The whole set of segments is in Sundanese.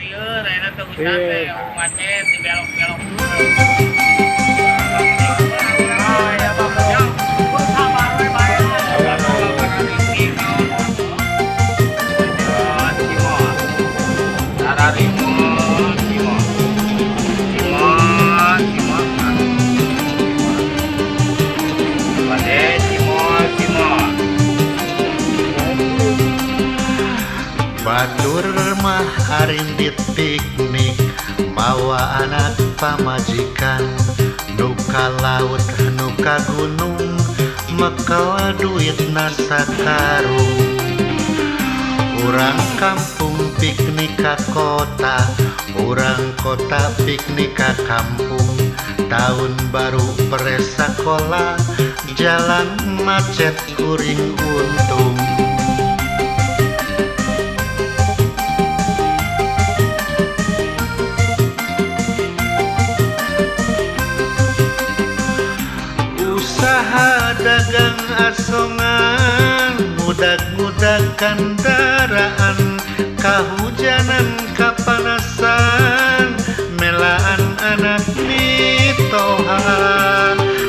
Lieur ayeuna teh hujan teh macet di belok-belok. Ah, ya Bapak. Ya, sabar we bae. Cimol, cimol. Cimol, cimol. Pade cimol, cimol. Batur mah arindit piknik mawa anak pamajikan, nu ka laut, nu ka gunung, mekel duitna sakarung. Urang kampung piknik ka kota, urang kota piknik ka kampung. Tahun baru pere sakola, jalan macet kuring untung. Usaha dagang asongan, mudag-mudag kendaraan, kahujanan kapanasan, melaan anak mitoha.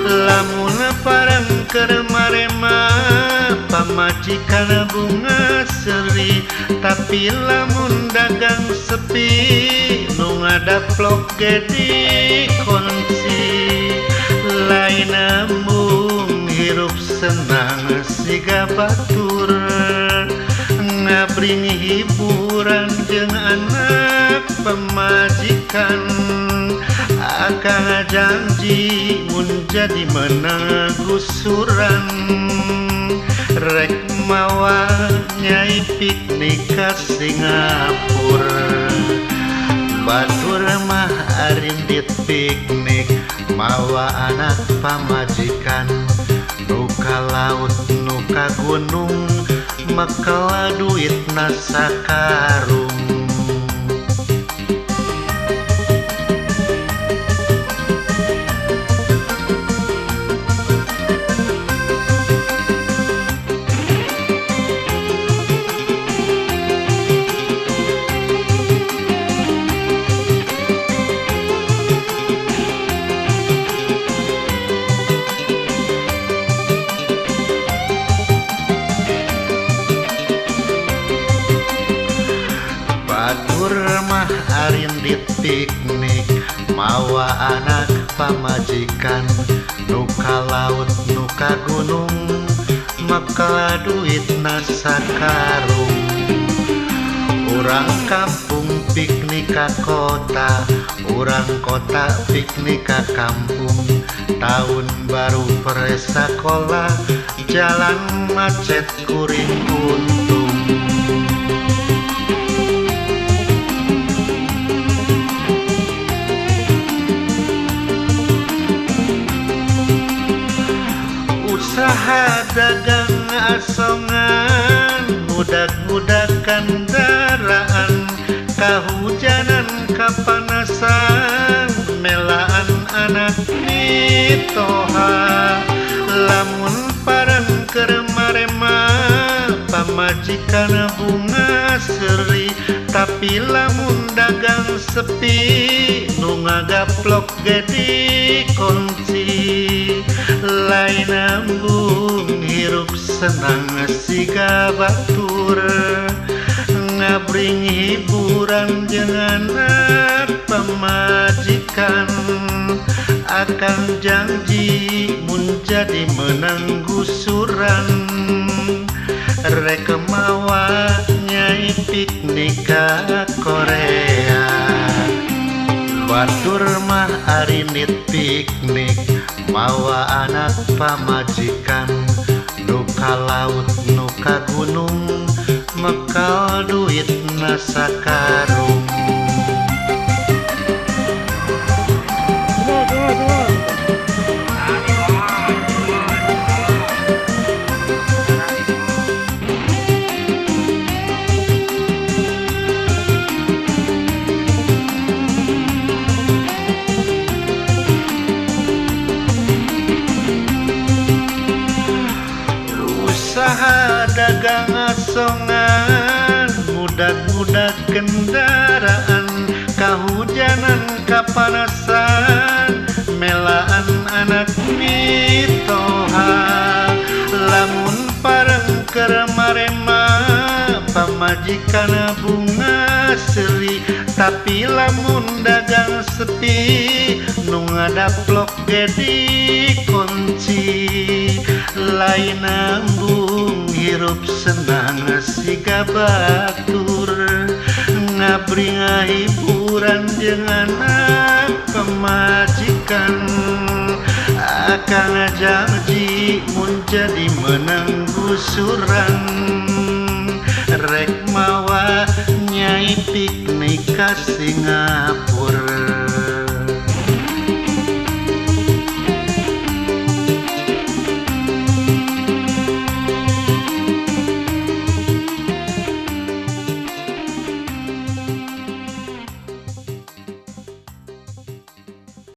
Lamun parang keur marema, pamajikan bunga seri, tapi lamun dagang sepi, nu ngadaplok ge dikunci. Lain embung hirup senang siga batur, ngabring hiburan jeung anak pamajikan. Akang janji mun jadi menang gusuran, rek mawa nyai piknik ka Singapura. Batur mah arindit piknik mawa anak pamajikan, nu ka laut, nu ka gunung, mekel duitna sakarung. Batur mah arindit piknik mawa anak pamajikan, nu ka laut, nu ka gunung, mekel duitna sakarung. Urang kampung piknik ka kota, urang kota piknik ka kampung. Tahun baru pere sakola, jalan macet kuring untung. Usaha dagang asongan, mudag-mudag kendaraan, kahujanan kapanasan, melaan anak mitoha. Lamun parang keur marema, pamajikan bunga seri, tapi lamun dagang sepi, nu ngagaplok ge dikunci. Lain embung hirup senang siga batur, ngabring hiburan jeung anak pamajikan. Akang janji mun jadi menang gusuran, rek mawa nyai piknik ka Korea. Batur mah arindit piknik mawa anak pamajikan, nu ka laut, nu ka gunung, mekel duitna sakarung. Usaha dagang asongan, mudag-mudag kendaraan, Kahujanan kapanasan melaan anak mitoha. Lamun pareng keur marema pamajikan bunga seuri, tapi lamun dagang sepi nu ngadaplok ge dikunci. Lain embung hirup senang siga batur, ngabri ngahiburan jeung anak pamajikan. Akang janji mun jadi menang gusuran, rek mawa nyai piknik ka Singapura.